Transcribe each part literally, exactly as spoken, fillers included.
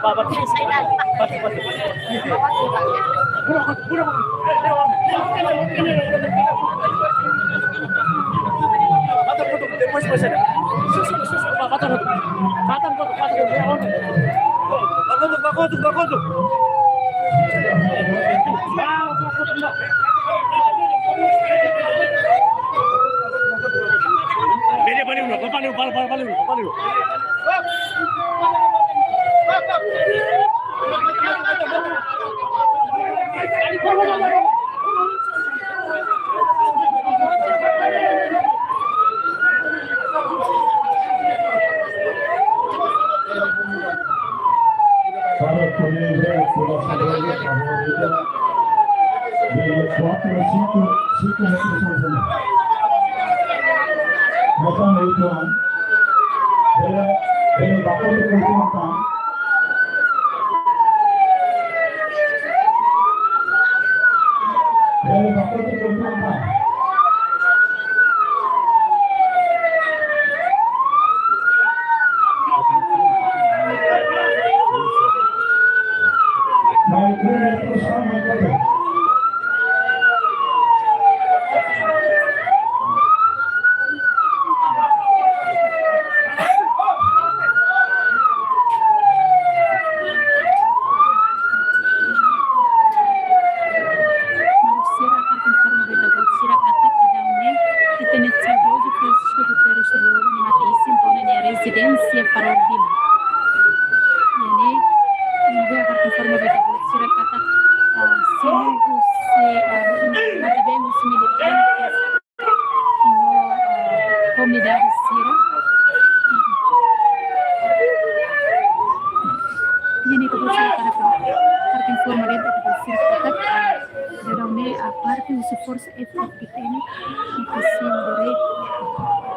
Para kolega, para kolega, de quatro, cinco, cinco metros más o menos. Matan itu, ah. Bele, bele baku itu, ah. Bele baku itu, ah. Sira, hakarak informa ba ita-boot sira katak daudaun ne'e ita-nia saudozu Francisco Guterres Lú-Olo nia matan-isin to'o ona nia rezidénsia Farol Vila. Ne'e, ne'e hakarak informa ba ita-boot sira katak, ah, simu husi, ah, matan-been husi militante no, eh, komunidade sira. Ne'e ita-boot sira hakarak, hakarak informa ba ita-boot sira katak, eh, daudaun ne'e, eh, parte husi forsa F F P N, ita simu direta,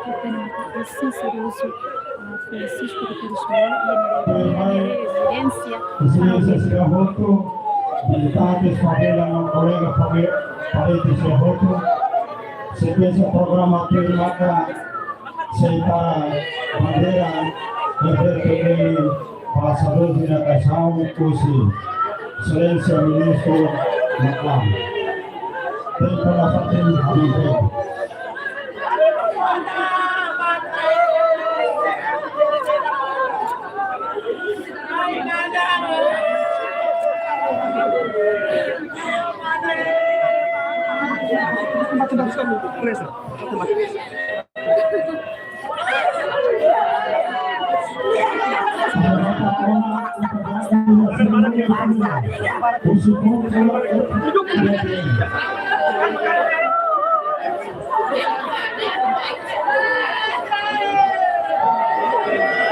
ita-nia matan-isin saudozu, eh, Francisco Guterres Lú-Olo, iha nia rezidénsia Farol Vila. Sira hotu, militantes, família, no kolega, família, parentes sira hotu. Sekuénsia programa tuir maka sei tara bandeira, evento dele, para saudozu nia kaixaun, husi Exelénsia Ministru Maklan. Tempu na fatin habis.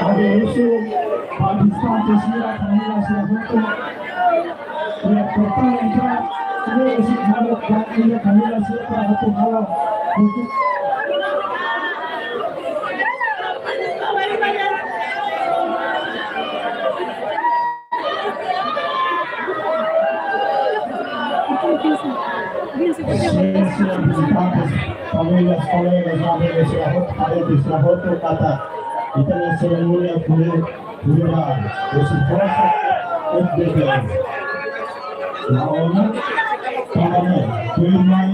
Agradeço a distância, senhora Camila Serrato. E a porta entra, e esse cara, a Camila Serrato, Exelénsia, visitantes, famílias, kolegas, amigos, parentes, sira hotu katak ita-nia serimónia tuir, tuir ba husi forsa F D P. La'o ona, tanba ne'e, tuirmai,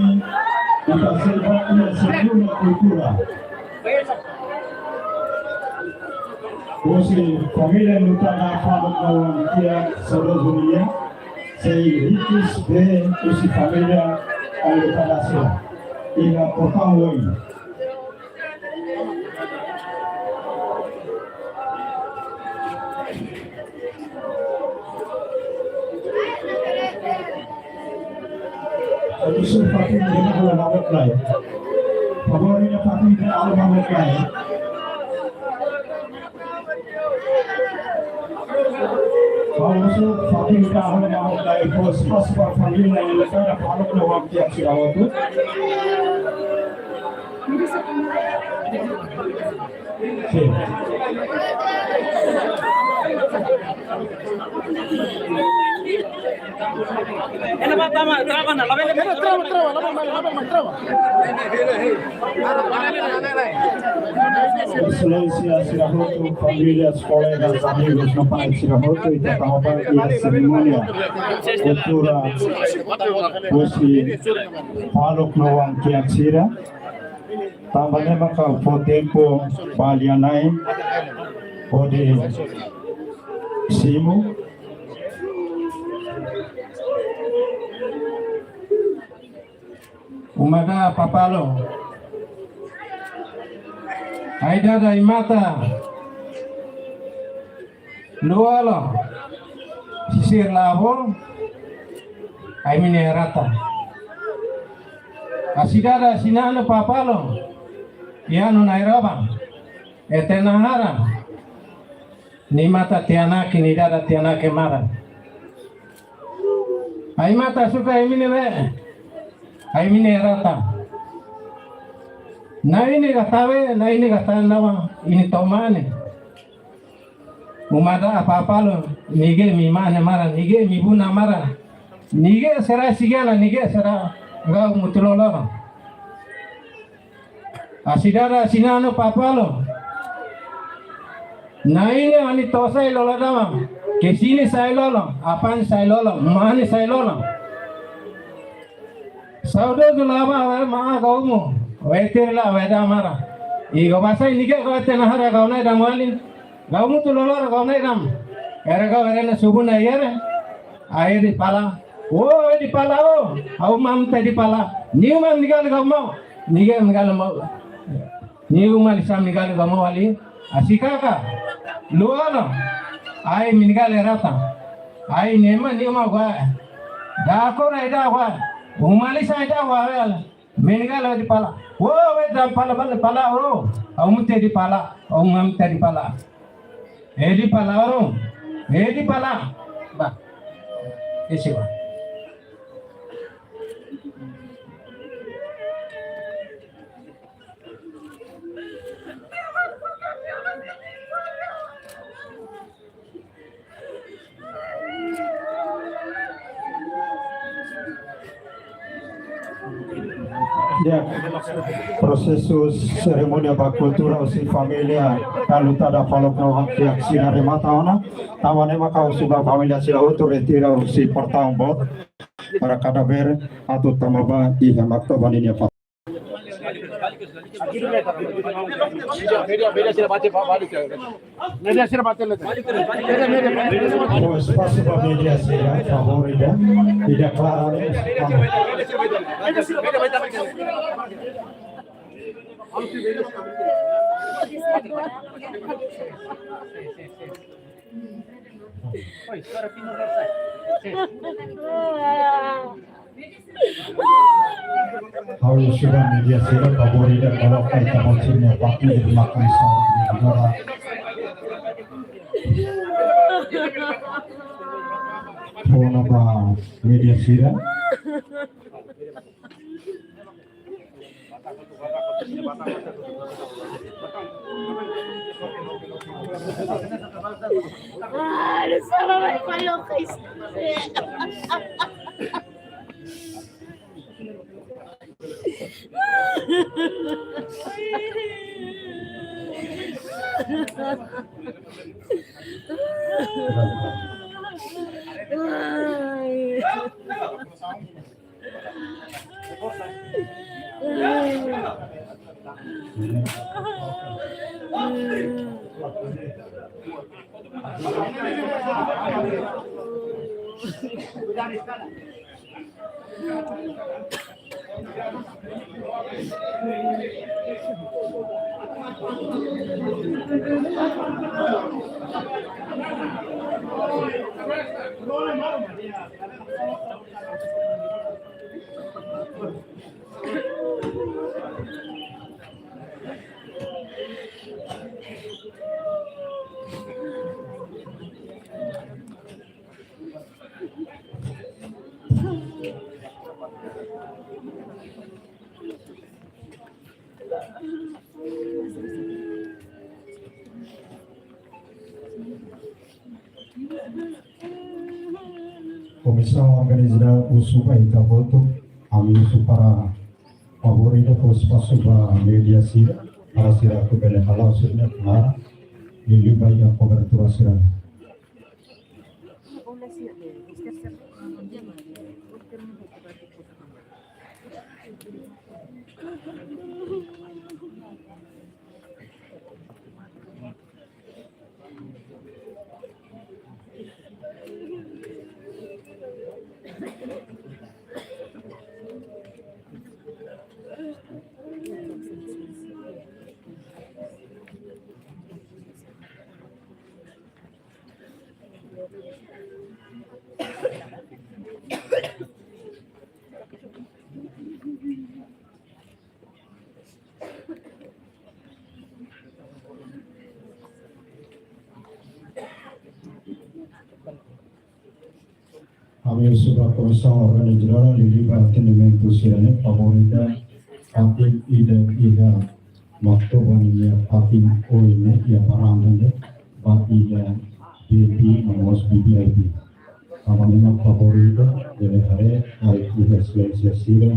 ita sei ba iha segundu kultura. Husi família luta na faluk no tia saudozu nia, sei rikis be husi família ai luta na sira. Iha portaun oin. Husu fatin ida halo mamuk lai. Favór ida fatin ida halo mamuk lai. Husu fatin ida halo mamuk lai. Pos, pos, pos, família ida kada faluk no wam tiap sira hotu. Sim. Ela vai tomar, trava na, la vele. Ela trava, trava, la vele, la vele, trava. Exelénsia sira hotu, famílias, kolegas, amigos, no pai sira hotu, ita tama ba iha serimónia kultura husi Paluk no Oan-Kiak sira. Tanba ne'e maka fó tempu ba lia-na'in hodi simu. Uma Da'a Papalon. Ai-dada Imata Luolo. Sisir Labo. Ai-mine Rata. Asi-dada Sinanu Papalon. Ianu Nairoba. Ete nahara. Nia matan tiha-na'in, nia dada tiha-na'in maran. Ai-matan suka ai-mine be. Ai-mine Rata. Na'in ne'e gatawe, na'in ne'e gatan nawa, imi to'o mane. Uma Da'a Papalon, nia ge imi mane maran, nia ge imi buna maran. Nia ge sira sigana, nia ge sira gau mutu loloron. Asi-dada Sinanu Papalon. Na'in ne'e nia to'o sai loloron dama. Ke sini sai loloron, apan sai loloron, mane sai loloron. Saudozu Laba, awe ma gaumu. Awe tiri la, awe da mara. Igo basai nia ge gau ete nahara gau-na'in dam wali. Gau mutu loloron gau-na'in dam. Ere gau ere na subu na ere. Ai Edi Pala. Ô, Edi Pala, ô. Ha'u mamta Edi Pala. Nia uma nia gale gau mau. Nia ge nia gale mau. Nia uma lisa nia gale gau mau wali. Asi kaka. Luolo. Ai imi nia gale Rata. Ai nia ema nia uma gua. Da kora ida gua. Uma lisa ida gua wel. Imi nia gale Edi Pala. Ô, Edi Pala, Pala, Pala, ô. Ha'u mutu Edi Pala. Ha'u mamta Edi Pala. Edi Pala, ô. Edi Pala. Ba. Esi ba. Ya, prosesu serimónia ba kultura husi família Kalutada Paluk no Oan-Kiak sira remata ona. Tanba ne'e maka husu ba família sira hotu retira husi portaun boot para kada vez atu tama ba iha maktabah ninia fa- Media, media sira bate, balik. Media sira bate, media, media. Fó espasu ba media sira, favór ida. Ida klara, eh. Ha'u husu ba media sira, favór ida koloka ita-boot sira-nia papél iha makan sahur di negara. Fó ona ba media sira. Komisaun organizadora husu ba ita hotu, ami husu para favór ida fó espasu ba media sira. para sira atu bele hala'o sira-nia knaar, liuliu ba iha kobertura sira. Ami husu ba Komisaun Organizadora liuliu ba atendimentu sira-ne'e, favór ida fatin ida iha Maktoba ninia fatin oin ne'e iha varanda ne'e ba iha V I P no mós V V I P. Tanba ne'e mak favór ida bele haree, haree iha silénsiu sira,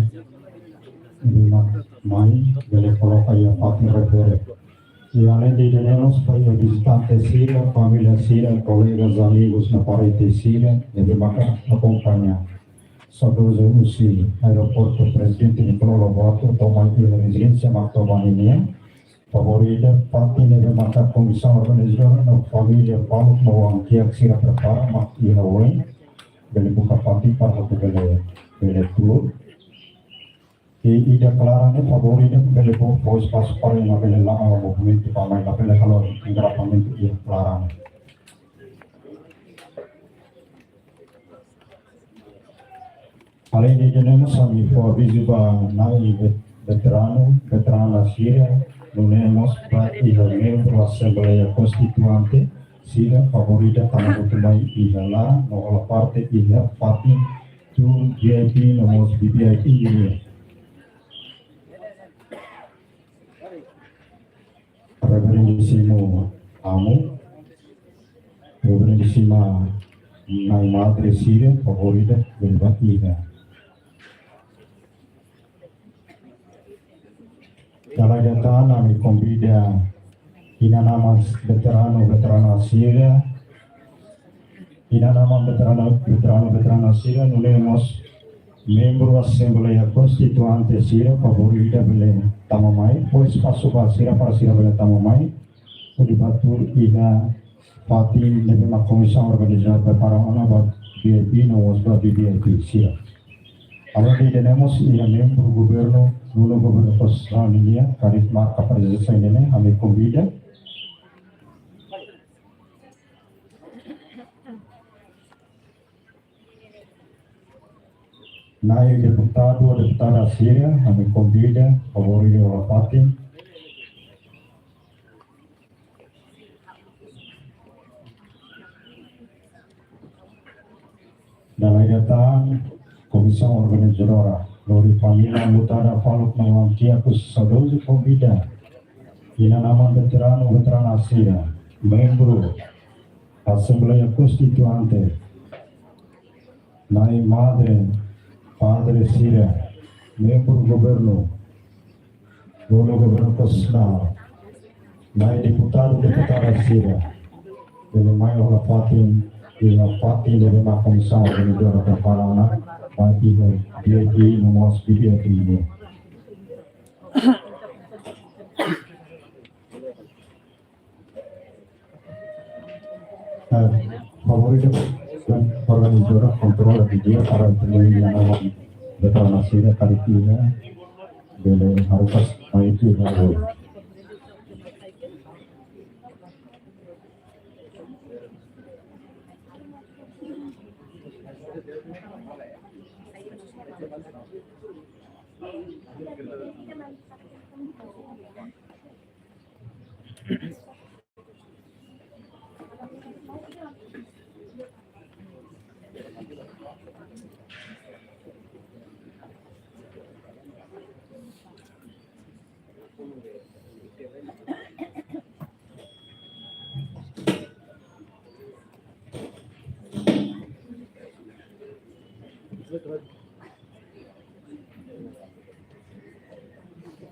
bele mai, bele koloka iha fatin refere. I aleinde ida-ne'e mós ba iha vizitante sira, família sira, kolega, amigos no parente sira ne'ebé maka akompaña saudozu husi aeroportu Prezidente Nicolau Lobato to'o mai iha rezidénsia Maktoba ninian. Favór ida fatin ne'ebé maka komisaun organizadora no família faluk no oan-kiak sira prepara mak iha oin, bele buka fatin para atu bele, bele tuur. I ida klaran ne'e favór ida bele fó, fó espasu para ema bele la'o movimentu, para mai labele halo engarrafamentu iha klaran. Aleinde ida-ne'e mós ami fó avizu ba na'i ve-, veteranu, veterana sira, nune'e mós ba iha membru Asembleia Konstituinte sira, favór ida tama hotu mai iha laran no hola parte iha fatin tuur V I P no mós V V I P nian. Reverendísimu Amu, Reverendísima Na'i Madre sira, favór ida bele ba iha. Dala ida tan ami konvida inan-aman veteranu, veterana sira, inan-aman veteranu, veteranu, veterana sira, nune'e mós membru Asembleia Konstituinte sira, favór ida bele tama mai, fó espasu ba sira para sira bele tama mai, hodi bá tuur iha fatin ne'ebé mak komisaun organizadora prepara ona ba V I P no mós ba V V I P sira. Aleinde ida-ne'e mós iha membru governu, nonu governu konstitusionál nian, karik marka prezensa iha ne'e, ami konvida. Na'i deputadu, deputada sira, ami konvida, favór ida hola fatin. Dala ida tan, komisaun organizadora, lori família enlutada faluk no oan-kiak husi saudozu konvida inan-aman veteranu, veterana sira, membru Asembleia Konstituinte, na'i madre, padre sira, membru governu, nonu governu konstitusionál, na'i deputadu, deputada sira, bele mai hola fatin, iha fatin ne'ebé mak komisaun organizadora prepara ona ba iha V I P no mós V V I P nian. Eh, favór ida, organizadora kontrola vídeo para atu bele inan-aman veteranu sira karik iha, bele haruka mai iha.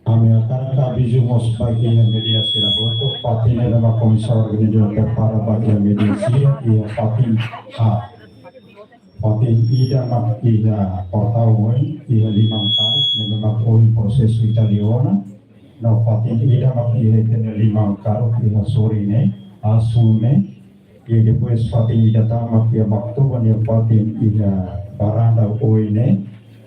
Ami hakarak Avizu mós ba iha média sira hotu, fatin ne'ebé mak komisaun organizadora prepara ba iha média sira, iha fatin, ah, fatin ida mak iha portaun oin, iha liman karuk, ne'ebé mak ohin prosesu ita liu ona, no fatin ida mak iha ita-nia liman karuk, iha sorin ne'e, asu ne'e, i depois fatin ida tan mak iha Maktoba nia fatin iha varanda oin ne'e,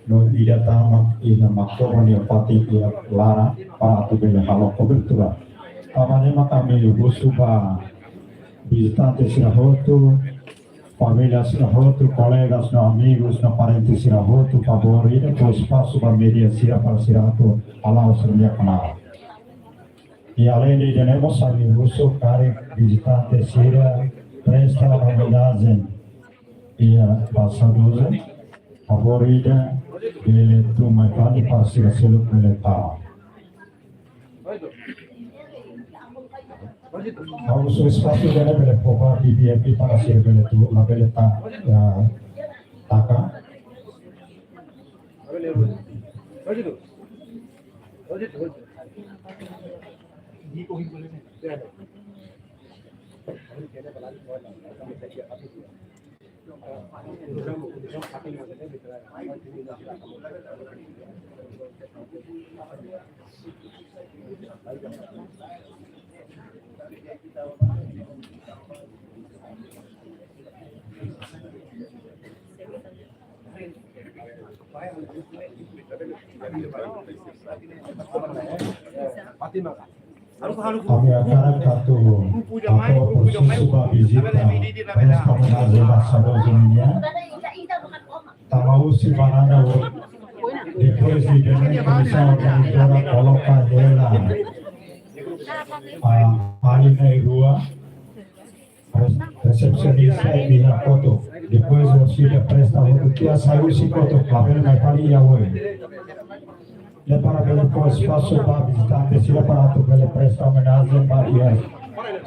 no ida tan mak iha Maktoba nia fatin iha laran para atu bele halo kobertura. Tanba ne'e mak ami husu ba vizitante sira hotu, família sira hotu, kolegas no amigus no parente sira hotu, favór ida fó espasu ba média sira para sira atu hala'o sira-nia knaar. I além de ida-ne'e mós ami husu karik vizitante sira presta omenajen iha ba saudozu, favór ida bele tun mai fali para sira seluk bele tama. Ha'u husu espasu ida-ne'e bele fó ba V V I P para sira bele tun, labele ta, ya, taka. Ami hakarak atu, atu prosesu ba vizita, presta omenajen ba saudozu nian. Tanba husi varanda oin, depois de ida-ne'e komisaun organizadora koloka hela, ah, pájina rua, res-, resepsionista iha kotuk. Depois orsida presta hotu tiha sai husi kotuk, labele mai fali iha oin. Ne'e para bele fó espasu ba vizitante sira para atu bele presta omenajen ba iha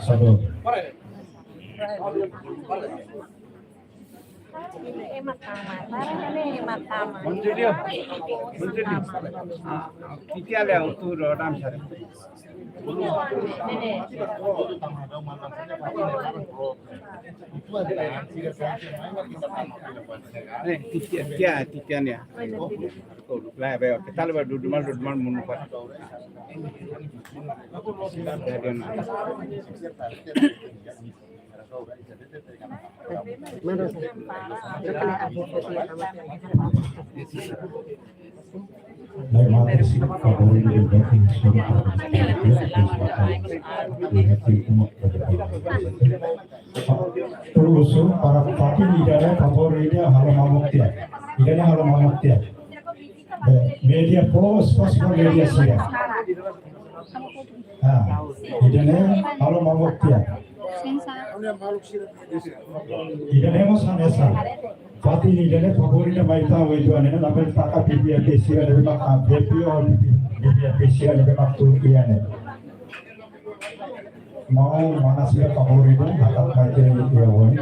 saudozu. Ema tama, para ne'e ema tama. Bom dia. Bom dia. Ah, titia le autor orang cari. Eh, titia, titia, titia ni. Lah, baik, kita lebar dua mal, dua mal munu pat. Jadi, nah. Terus, para fatin ida-ne'e favór ida halo mamuk tiha. Ida-ne'e halo mamuk tiha. Eh, média pos, pos ba média sira. Ah, ida-ne'e halo mamuk tiha. Ida-ne'e mós hanesan. Fatin ida-ne'e favór ida mai tau itu anena labele taka V V I P sira ne'ebé mak, ah, V I P o V V I P sira ne'ebé mak tun iha ne'e. Maun mana sira favór ida, akan pakai iha oin.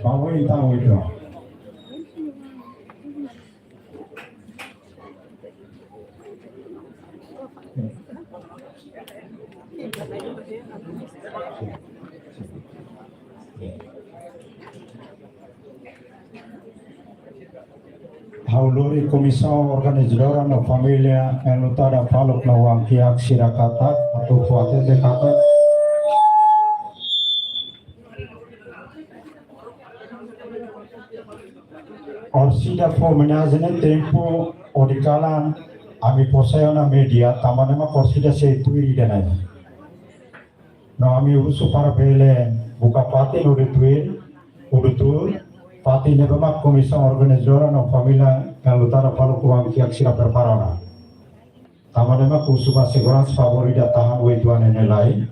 Favór ida itu. Ha'u lori komisaun organizadora no família enlutada faluk no oan kiak sira katak, atu fó hatene katak. Orsida fó omenajen ne'e tempu hodi kalan ami fó sai ona média, tanba ne'e mak orsida sei tuir ida-ne'e. No ami husu para bele buka fatin hodi tuir, hodi tuir, fatin ne'ebé mak komisaun organizadora no família enlutada faluk oan kiak sira prepara ona. Tanba ne'e mak husu ba seguransa favór ida tahan oituan ne'e lai.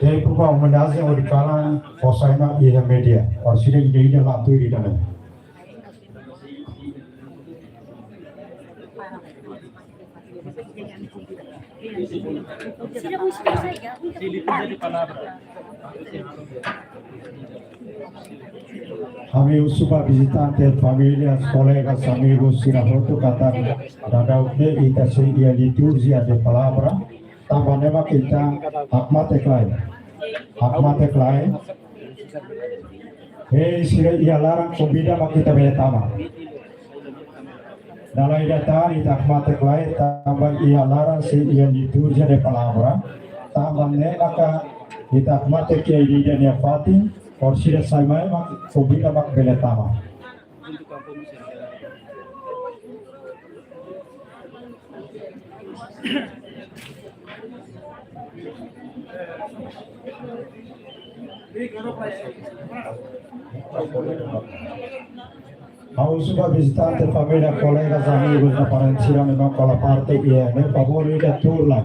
Tempu ba omenajen hodi kalan fó sai ona iha média. Orsida ida-ida la tuir ida-ne'e. Ami husu ba vizitante, famílias, kolegas, amigus sira hotu katak daudaun ne'e ita sei iha liturjia de palavra. Tanba ne'e mak ita hakmatek lai. Hakmatek lai. Hei, sira iha laran konvida mak ita bele tama. Dala ida tan ita hakmatek lai tanba iha laran sei iha liturjia de palavra. Tanba ne'e maka ita hakmatek iha ida-idak nia fatin, orsida sai mai mak konvida mak bele tama. Ha'u husu ba vizitante, família, kolegas, amigus no parentes sira ne'ebé hola parte iha ne'e, favór ida tuur lai.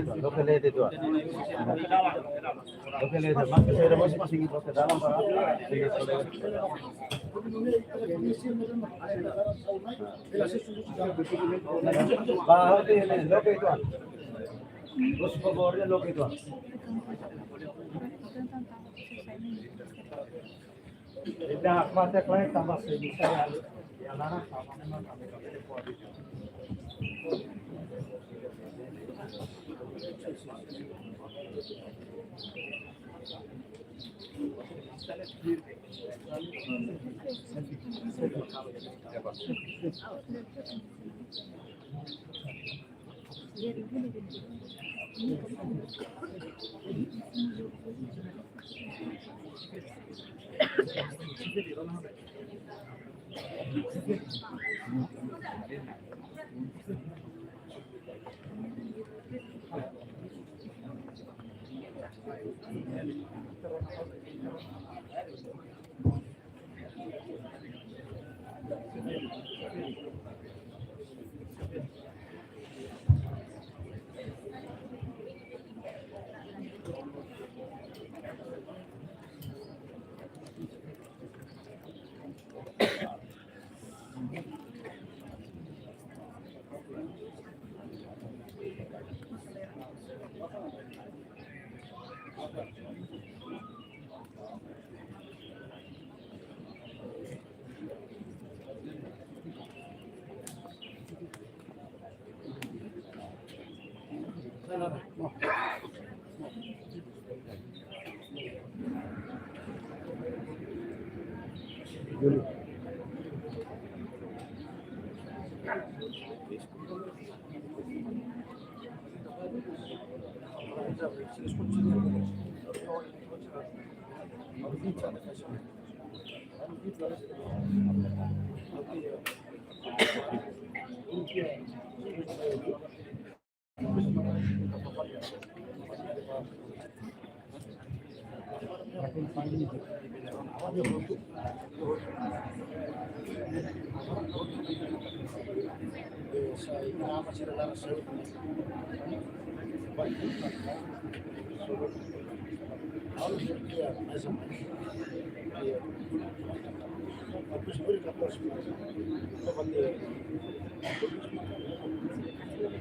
itu, loke lete itu. Loke lete, mas bisa ada masih masih loke dalam, Pak. Pak, ini loke itu. Terus, por favor, loke itu. Ida mate klai tambah sebisa ya. Ya, nana, sama, sama, sama.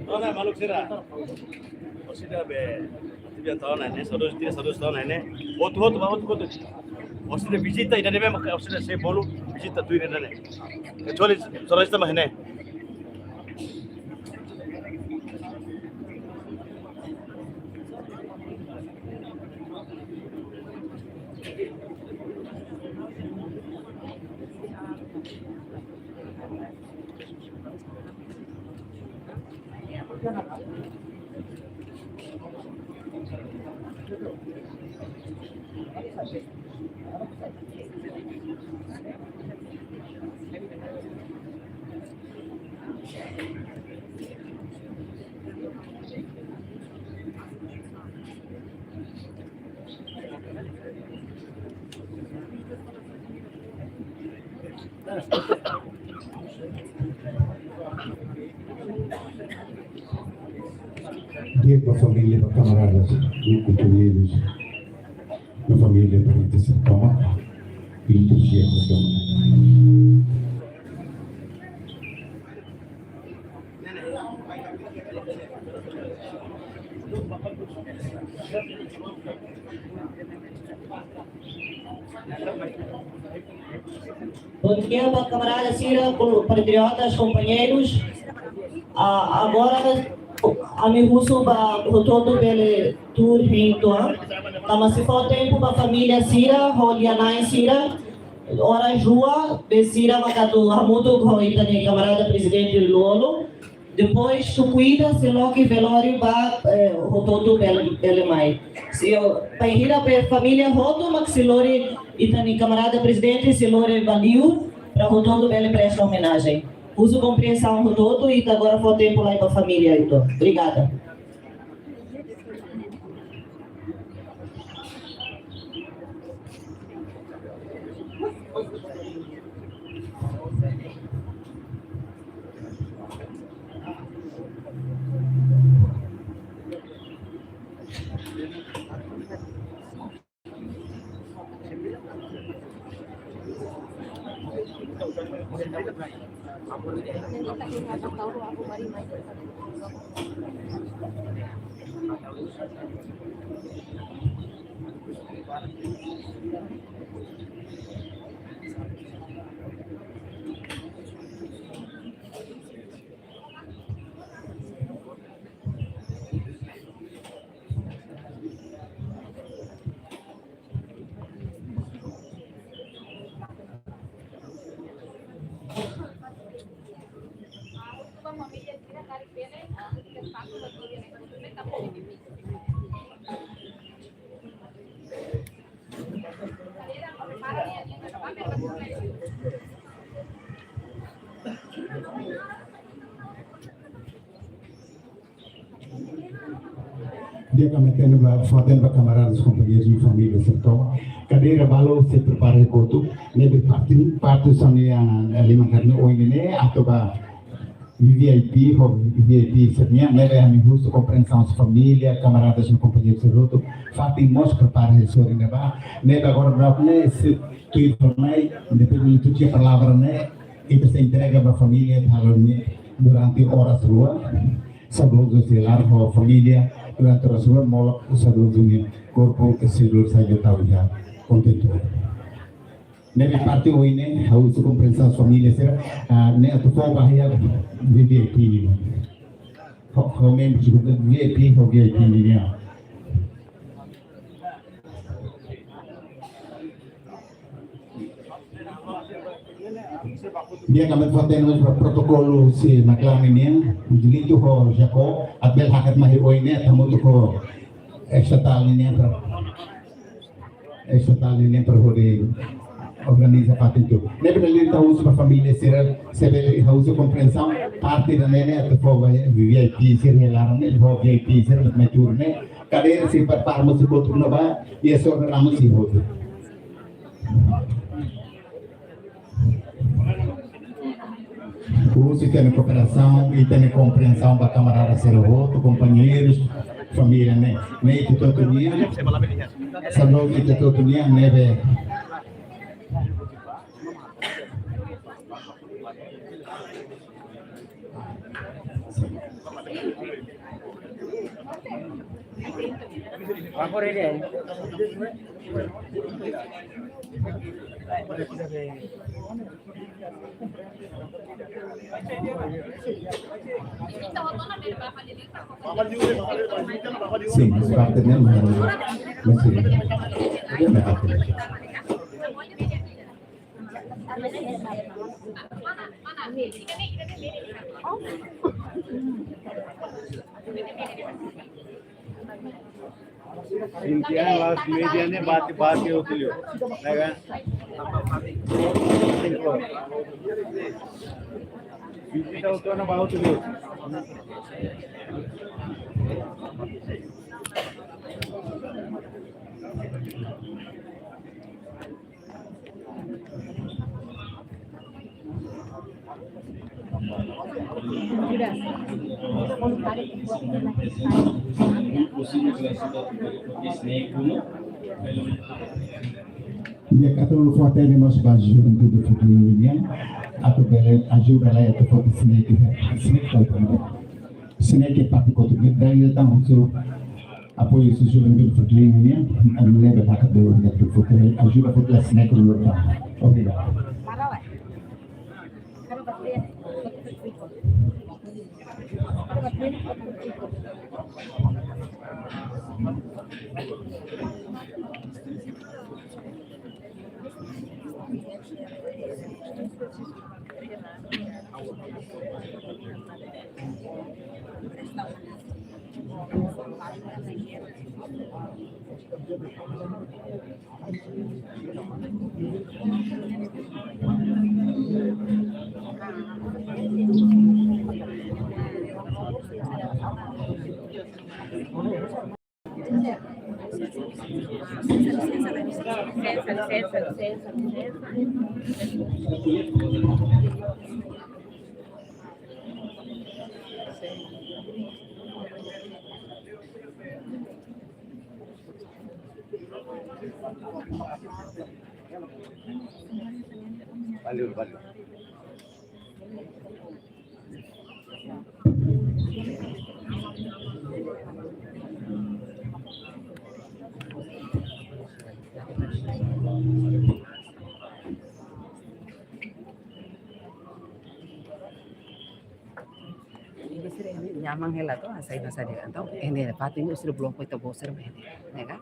Ona maluk sira. Orsida be, tiga tahun ini, satu, tiga, satu tahun ini. Hotu-hotu, ba, hotu-hotu. Orsida vizita ida-ne'e mak orsida sei bolu vizita tuir ida-ne'e. Kecuali jornalista mak ne'e. Di'ak ba família, ba kamaradas, ba kompañeirus, ba família, ba ita sira tomak, ita sira tomak. Bondia ba kamarada sira, ko-, patriotas, kompañeirus. Ah, agora, ami husu ba hotu-hotu bele tuur hein to'o. Tanba sei fó tempu ba família sira, ho lia-na'in sira, oras rua, be sira mak atu hamutuk ho ita-nia kamarada Prezidente Lú-Olo. Depois, tuku ida sei loke velóriu ba, eh, hotu-hotu bele, bele mai. Se, eh, bainhira be família hotu mak sei lori, ita-nia kamarada Prezidente sei lori ba liur, para hotu-hotu bele presta omenajen. Husu kompriensaun hotu-hotu, ita agora fó tempu lai ba família ida. Obrigada. Di'ak, ami hatene ba, fó tempu ba kamaradas, kompañeirus, família sira tomak. Kadeira balu sei prepara hotu. Ne'ebé parte, parte sira-nia, eh, liman karne oin ne'e, atu ba V V I P, ho V V I P sira-nian, ne'ebé ami husu kompriensaun família, kamaradas no kompañeirus sira hotu. Fatin mós prepara hasoru ne'ebá. Ne'ebé agora berapa ne'e, se tuir mai, depois de tuir palavra ne'e, ita sei entrega ba família, halo ne'e durante oras rua. Saudozu sei la'o ho família durante oras rua, molok saudozu nia korpu sei lori sai tau iha kontentór. Ne'ebé parte oin ne'e, ha'u husu kompriensaun família sira, ah, ne'e atu fó ba iha V V I P nian. Ho, ho membru V V I P, ho V V I P nian. Di'ak, ami fó tempu ba protokolu sira-nia klan nian, Julito ho Jaco, atu bele hakat mai oin ne'e, hamutuk ho estatál nian, para estatál nian para hodi organiza fatin hotu. Ne'ebé ita husu ba família sira, se bele husu kompriensaun, parte ida-ne'e atu fó ba V V I P sira, hela ne'e, ho V V I P sira, mai tuur ne'e. Kadeira sei prepara mós sei kotuk no ba, iha sora ramos sei hotu. Husu ita-nia kooperasaun, ita-nia kompriensaun ba kamarada sira hotu, kompañeirus, família ne'e, ne'e ita hotu nian, saúde ita hotu nian, ne'ebé. Sin, es parte de la, no sé. Sintian las media ne'e bate bate o tulio. Laga. Sintian o tona ba o tulio. Dia katorze fó hatene mós ba Juventude Futuru nian, atu bele ajuda lai atu fó snake, snake kau tanda. Snake parte kotuk, daí ita husu apoiu husi Juventude Futuru nian, anu lebe haka do Juventude Futuru, ajuda foti la snake lurta. Obrigadu. Valeu, valeu. Ini sira ne'e nyaman hela to, hasai no sadera. Entaun, ne'e fatin ne'e sira bloku ita-boot sira ne'e, ne'e ka?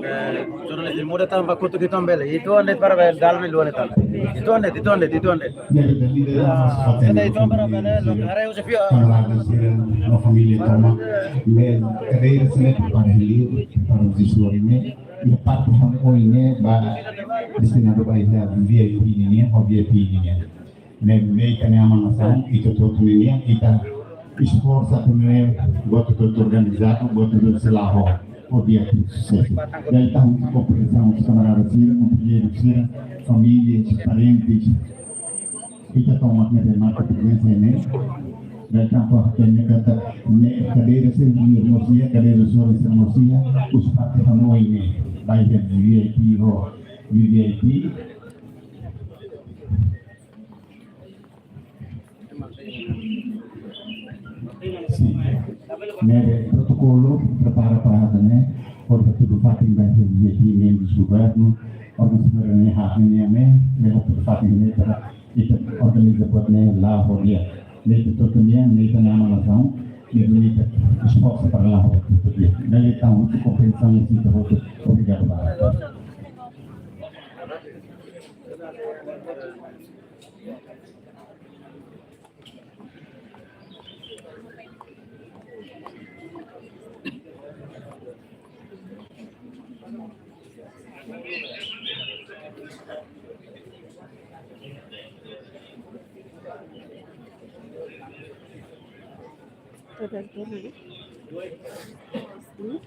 Eh, jornalista, muda tanba kutu kita bele. Itu ande para bele, dal me luane tan. Itu ande, itu ande, itu ande. Ande itu para bele, lo kare usa pia. Kamarada sira, no família tomak, ne'e kadeira sira para hili, para os senhores, ne'e, e parte ha'u-nia oin ne'e ba destinadu ba iha V I P nian, ho V I P nian. Ne'e, ne'e ita-nia aman nasaun, ita hotu-hotu nian, ita esforsu atu nune'e, buat hotu-hotu organizadu, buat hotu-hotu sei la'o ho di'ak, susesu. Dala ida tan kompreensaun, kamarada sira, kompañeiru sira, família, parentes, ita tomak ne'e marka prezensa ne'e. Dala ida tan fó hatene katak ne'e kadeira sira, mulher mosia, kadeira sira, mosia, os parte ha'u-nia oin ne'e, ba iha V I P ho V V I P. Sin. Ne'ebé protokolu prepara para ha'u-nia, ora tudu fatin ba iha V I P, membru governu, organizadór ne'e, ha'u-nia ne'e, ne'ebé tudu fatin ne'e para ita organiza buat ne'e la'o ho di'ak. Ne'e ita hotu nian, ne'e ita-nia aman nasaun, ne'e ita esforsu para la'o ho di'ak. Dala ida tan kompreensaun ne'e ita hotu. Obrigadu barak. Todas duas, né? Hum?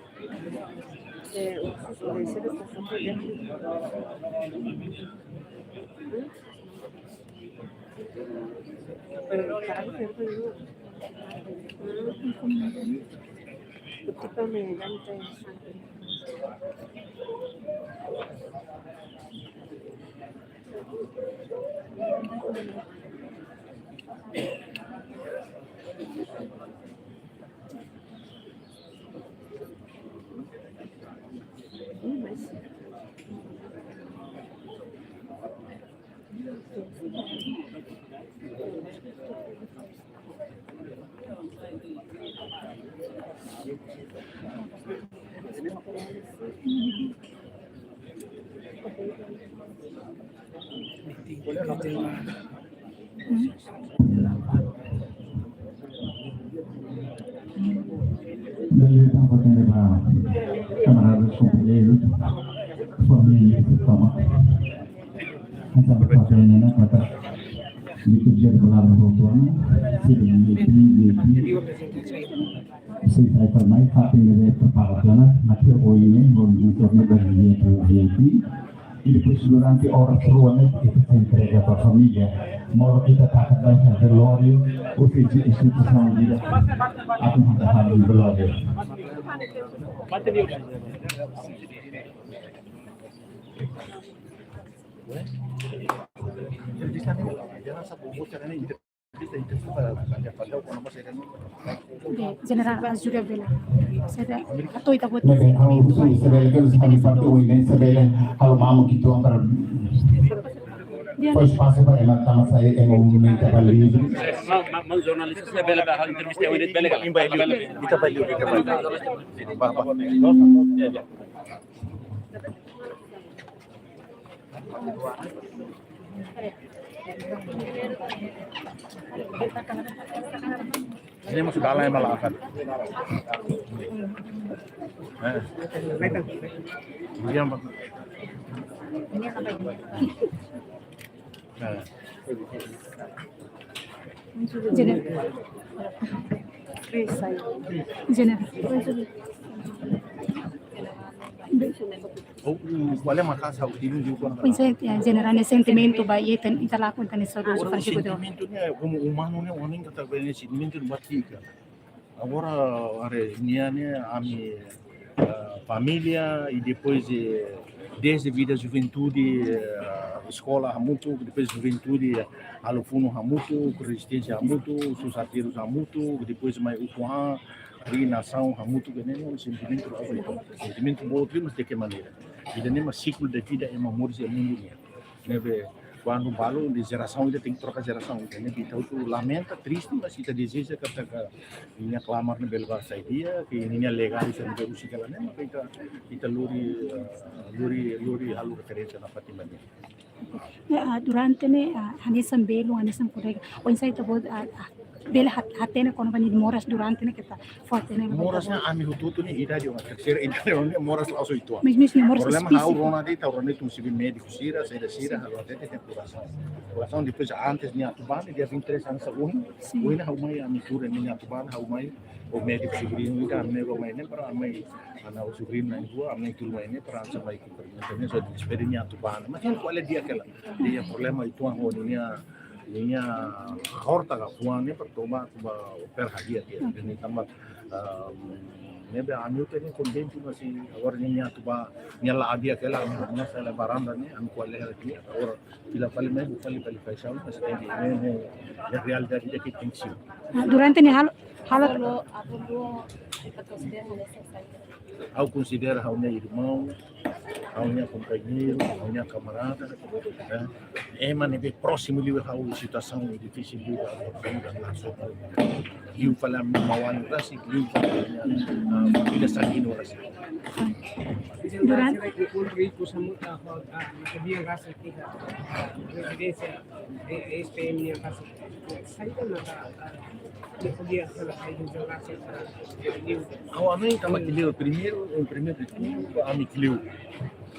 É, o, o, o, Dala ida tan fó hatene ba kamarada, kompañeiru, família, tomak. Entaun, para terminar, kata, itu dia de palavra do turno, se de V I P, V I P. Sei sai para mai, fatin ne'ebé prepara tiha ona, mas ke oin ne'e, no entorno da V I P, V I P. E depois, durante oras rua ne'e, ita sei entrega ba família. Moro ita taka ba iha velóriu, ou seja, instituisaun ida, atu manda halo velóriu. Oke, Jenerál, ajuda bele. Saya ada atau ita buat. Ne'ebé, ha'u husu Isabela, ke harus kami parte oin ne'e, Isabela, halo mamu kitu para fó espasu para ema tama sai, ema movimenta ba livre. Mau, mau, mau jornalista Isabela ba halo entrevista oin ne'e bele ka? Ita ba livre, ita ba livre. Ba, ba. Ini masuk dalam, ema la akan. Eh. Diam, Pak. Eh. Jenerál. Jenerál. Oh, uh, kual é makasa o time de Pois é, é, Jenerál, ne'e sentimentu ba iha ita, ita lakon ita-nia saudozu Francisco de Oca. Sentimentu ne'e, komu umanu ne'e, ohin katak bele sentimentu ne'e batik. Agora, are, nia ne'e, ami, ah, família, e depois, eh, desde vida juventude, eh, eskola hamutuk, depois juventude, halo funu hamutuk, rezisténsia hamutuk, susarteiru hamutuk, depois mai ukun-an, ri nasaun hamutuk, ne'e, ne'e sentimentu boot, sentimentu boot, mas de que maneira? Vida ne'e mak siklu de vida, ema moris iha mundu nian. Ne'ebé, Kuandu balu de jerasaun ida tenke troka jerasaun, entaun ita hotu lamenta, triste, mas ita dezeja katak ninia klamar ne'e bele ba sai di'ak, ke ninia legadu sira ne'ebé husik hela ne'e, maka ita, ita lori, eh, lori, lori halo referénsia nafatin ba nia. Ya, ah, durante ne'e, ah, hanesan belun, hanesan kolega, oinsá ita-boot, ah, ah, bele hat-, hatene kona-ba nia moras durante ne'e keta fó hatene. Moras ne'e ami hotu-hotu nia idade, uma terseira idade, ne'e moras la'ós uitoan. Mas, mas nia moras. Problema espesífiku. Ha'u rona de'it, ha'u rona de'it husi médiku sira, saida sira, ha'u hatete iha kurasaun. Kurasaun, depois antes nia atu bá ne'e, dia vinte e três anos, ohin. Sin. Ohin ha'u mai ami tuur iha nia atu bá ne'e, ha'u mai ho médiku subriñu ida, ami mai ne'e para ami, ha'u-nia subriñu na'in-rua, ami tuur mai ne'e para ami mai ku pergunta ne'e, so despede nia atu bá ne'e. Mas nia ko'alia di'ak hela. Nia problema uitoan ho nia, nia horta ka fuan ne'e para toma, toma opera hadi'a dia. Jadi tanba, ah, ne'ebé ami hotu ne'e kontente, mas agora nia atu bá, nia la'o di'ak hela, ami mós iha varanda ne'e, ami ko'alia hela di'ak, agora fila fali mai, fali fali fali saun, mas tenke, ne'e, ne'e, ne'e realidade ida ke tenke simu. Ah, durante ne'e halo, halo. Halo, apa dulu, kita konsidera hanesan saida? Ha'u konsidera ha'u-nia irmaun, ha'u-nia kompañeiru, ha'u-nia kamarada, eh, ema ne'ebé próximu liu ha'u, situasaun difisil liu ha'u, ha'u-nia nasaun. Liu fali ami-nia maun rasik, liu fali ami-nia, ah, família sanguíneu rasik. Durante enkontru ikus hamutuk, ah, ah, kebiasaan rasik, ah, rezidénsia, eh, S P M nian rasik. Saida maka, ah, nia ko'alia hela, ah, iha jogasi para liu. Ha'u hanoin katak liu, primeiru, primeiru de tudo, ami liu.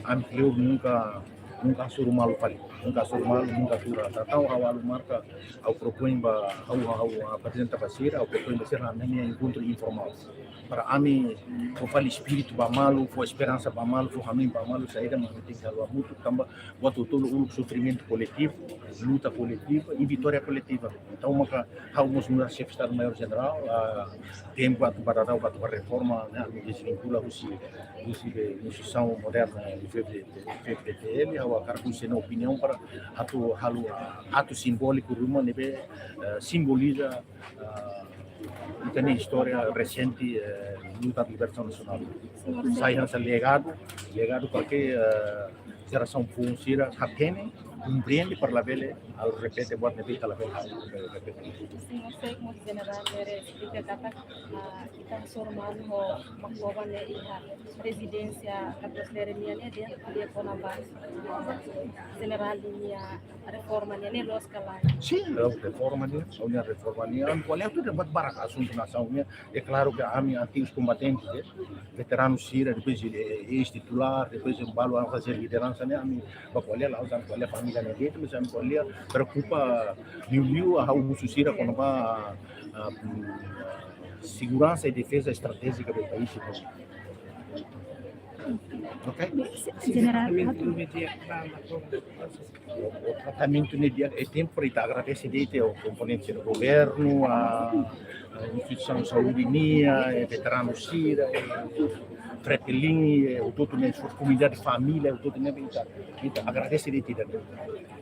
Ami liu nunka, nunka hasoru malu fali. Nunka hasoru malu, nunka tuur. Entaun ha'u halo marka, ha'u propoin ba, ha'u, ha'u aprezenta ba sira, ha'u propoin ba sira, ami-nia enkontru informál. Para ami fó fali espíritu ba malu, fó esperansa ba malu, fó hanoin ba malu, saida mak ami tenke halo hamutuk, tanba buat hotu-hotu uluk sofrimentu koletivu, luta koletiva i vitória koletiva. Entaun maka ha'u mós nu'udar Xefe Estadu Maiór Jenerál, ah, tempu atu ba daudaun, atu ba reforma, ne'e, ami desvinkula husi, husi be instituisaun moderna, F F D, F F D T L, ha'u hakarak husu nia opiniaun para atu halo, atu simbóliku ruma ne'ebé, eh, simboliza, ah, ita-nia istória resente, eh, luta libertasaun nasionál. Sai hanesan legadu, legadu para ke, eh, jerasaun foun sira hatene, komprende para labele halo repete buat ne'ebé ita labele halo repete. Señór Seik, mós jenerál ne'e esplika katak, ah, ita hasoru malu ho Makoba ne'e iha rezidénsia Carlos Lere nian ne'e, dehan ko'alia kona-ba, ah, jenerál ninia reforma nian ne'e loos ka lae? Sin, eh, reforma nian, ha'u-nia reforma nian, ko'alia hotu de'it buat barak asuntu nasaun nian. É klaru ke ami antigu kombatente, eh, veteranu sira, depois, eh, eis-titulár, depois balu hanesan lideransa ne'e, ami bá ko'alia, la'ós ami ko'alia família ne'e de'it, mas ami ko'alia preokupa liuliu ha'u husu sira kona-ba, ah, mm, seguransa i defeza estratéjika do país. Ok? Jenerál. O, o tratamentu ne'e di'ak, eh, tenke ita agradese de'it, eh, o komponente do governu, a, a instituisaun saúde nian, eh, veteranu sira, eh, Fretilin, eh, hotu-hotu ne'e, esforsu komunidade família, hotu-hotu ne'e, ita, ita agradese de'it ida-ne'e.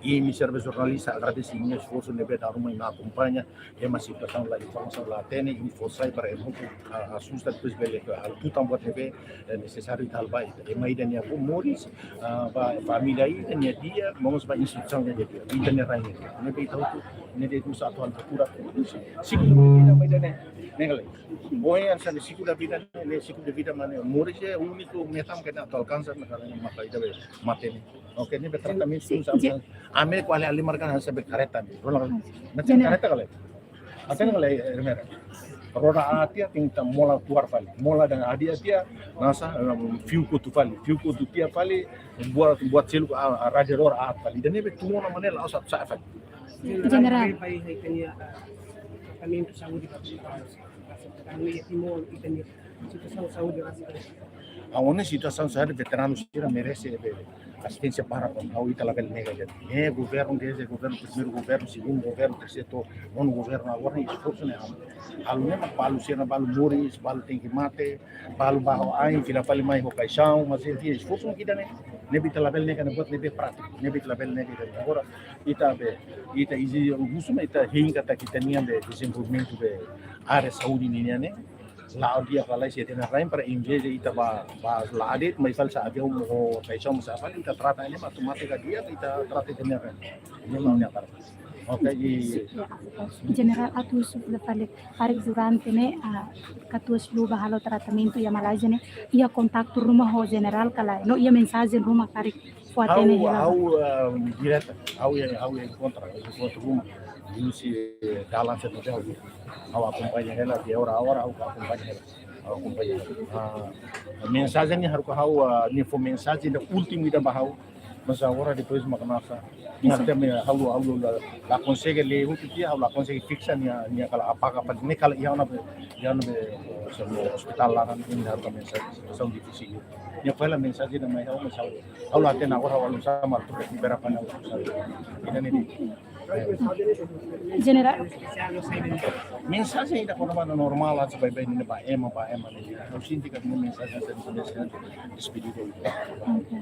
I ami sira be jornalista agradese nia esforsu ne'ebé dala ruma nia akompaña, ema situasaun la, informasaun la hatene, nia fó sai para ema hotu, a, asusta, depois bele, a, tutan buat ne'ebé, eh, nesesáriu ita halo ba ita. Ema ida-ne'e moris, ah, ba família ida-ne'e di'ak, vamos ba instituisaun ida-ne'e di'ak. Ita-nia rain ida-ne'e di'ak. Ne'ebé ita hotu, ne'e de'it husi atuál prokura. Siku ida-ne'e, ne'e kala. Ohin hanesan siku da vida ne'e, ne'e siku da vida mak ne'e. Moris ne'e úniku metan ke atu alkansa, mak ne'e maka ida be mate ne'e. Ok, ne'ebé tratamentu. Sin, husi sin. Ami ko'alia ali marka hanesan be kareta ne'e. Rona kala. Macam kareta kala. Até nang lei, eh, remera. Roda aat tiha tenke ita mola tuar fali. Mola dehan aat tiha, nasa, em, fiu kotu fali. Fiu kotu tiha fali, buat, buat seluk, a, a, radiadór aat fali. Ida-ne'e be tun ona mak ne'e la'ós atu sa'e fali. Jenerál. Bai hai tania, ah, tratamentu saúde ba, ba, ba, ba, Timor, ita-nia situasaun saúde rasik. Ha'u hanoin situasaun saúde veteranu sira merese be asisténsia barak, ha'u, ita labele nega de'it. Ne'e governu, dezde governu, primeiru governu, segundu governu, terseiru, nonu governu, agora ne'e esforsu ne'e halo. Halo ne'e mak balu sira, balu moris, balu tenke mate, balu bá ho ain, fila fali mai ho kaixaun, mas ne'e esforsu mak ida-ne'e. Ne'ebé ita labele nega, ne'e buat ne'ebé prátiku, ne'ebé ita labele nega de'it. Agora ita be, ita ezije husu mak ita hein katak ita-nian be dezenvolvimentu be área saúde nian ne'e la'o di'ak lalais iha ita-nia rain para em vez de ita ba, ba la'o de'it, mai fali sa'e aviaun ho traisaun sa'e fali, ita trata ne'e mak automátika di'ak, ita trata ita-nia rain. Ne'e mak ha'u-nia hakarak. Oke, i Jenerál, atu husu fali, karik durante ne'e, ah, katuas Luba halo tratamentu iha Malázia ne'e, iha kontaktu ruma ho Jenerál ka lae? No iha mensajen ruma karik fó hatene hela? Ha'u, ah, direta, ha'u iha, ha'u iha enkontra, enkontru ruma. Husi, eh, dalan sira ne'ebé ha'u, ha'u akompaña hela, de hora a hora ha'u akompaña hela. Ha'u akompaña hela. Ah, mensajen ne'e haruka ha'u, ah, ne'e fó mensajen ida últimu ida ba ha'u. Mas agora depois mak nasa. Nia hatete, ha'u, ha'u la, la konsege lee hotu tiha, ha'u la konsege fiksa nia, nia kala apaka, apaka, ne'e kala iha ona be, iha ona be, eh, ospitál laran ne'e haruka mensajen, situasaun difisil. Nia fó hela mensajen ida mai ha'u, mas ha'u, ha'u la hatene agora, ha'u la sabe mak atu libera para ha'u. Ida-ne'e de'it. Jenerál. Mensajen ida kona-ba normál, atu baibain ne'e ba ema, ba ema ne'e. Ha'u sente katak mensajen ida, mensajen despedida. Oke.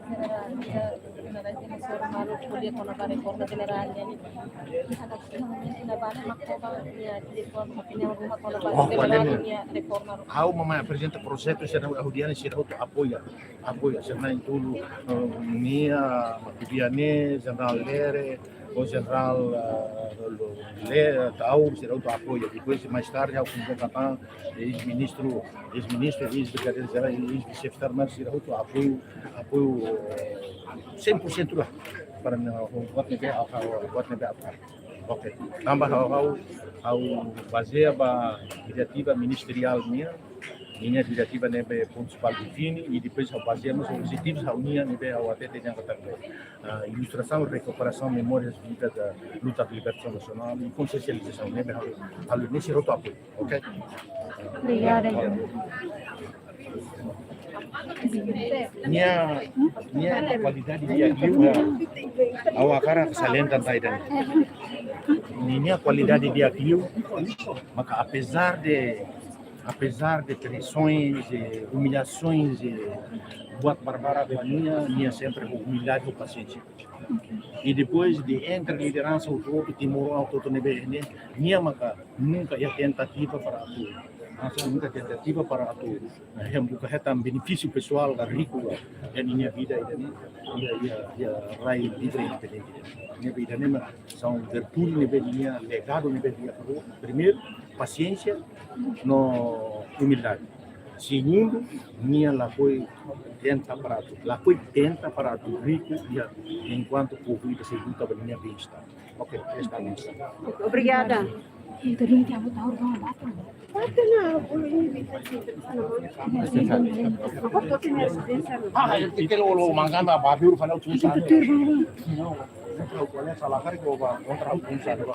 Jenerál, ida, ida, ida, ida, señór Malu, ko'alia kona-ba reforma jenerál nian ne'e. Ida, ida, ida, ida, ida, mak koba, nia, ida, opiniaun ruma kona-ba, oh, jenerál, kuandu ninia reforma ruma. Ha'u mak mai aprezenta projetu, sira, ha'u dehan sira hotu apoia. Apoia, sira na'in-tolu, eh, nia, mak ko'alia ne'e, Jenerál Lere, o Jenerál, eh, Lo-, Le-, Taur, sira hotu apoia. Depois, mais tarde, ha'u konvoka tan, eis-ministru, eis-ministru, eis-brigadeiru jenerál, eis-xefe de estadu, mas sira hotu apoiu, apoiu, eh, cem por cento lá. Para nia, buat ne'ebé, ah, ah, buat ne'ebé, ah, oke. Tanba ha'u, ha'u, ha'u bazeia ba inisiativa ministeriál nian, ninia inisiativa ne'ebé pontus pal define, i depois ha'u bazeia mós objetivus ha'u-nian ne'ebé ha'u hatete dehan katak, ah, ilustrasaun, rekuperasaun memórias vívidas da luta de libertação nacional i konsiensializasaun ne'ebé ha'u, ha'u ne'e sira hotu apoiu. Oke? Obrigada. Nia, nia kualidade di'ak liu, ha'u hakarak salienta tan ida-ne'e. Ninia kualidade di'ak liu, maka apezar de, apezar de traisaun, de umillasaun, de buat barbaridade, nia, nia sempre ho umildade, ho pasiénsia. I depois de entre lideransa hotu-hotu, timoroan hotu-hotu ne'ebé ne'e, nia maka nunka iha tentativa para atu, asa nunka tentativa para atu, eh, buka hetan benefísiu pesoál ka riku ka, iha ninia vida ida-ne'e, iha, iha, iha rai livre independente. Ne'ebé ida-ne'e mak são virtude ne'ebé nia legadu ne'ebé di'ak liu. Primeiru, pasiénsia no umildade. Segundu, nia lakohi tenta para atu, lakohi tenta para atu riku iha enkuantu povu ida sei luta ba ninia bem-estar. Oke, esta mensajen. Obrigada. Entaun, ita atu taur ba mata. Mata na, bolu ini bisa sih, terus nama. Ah, eu tenho que lo mangana ba biru fana ucun sana. Não, não, qual é essa lá, cara, que eu vou contra o ucun sana.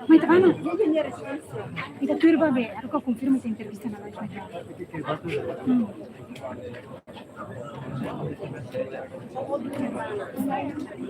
Mai, ita bá ona. Ita tuir ba be, haruka konfirma ita entrevista na live. Hmm.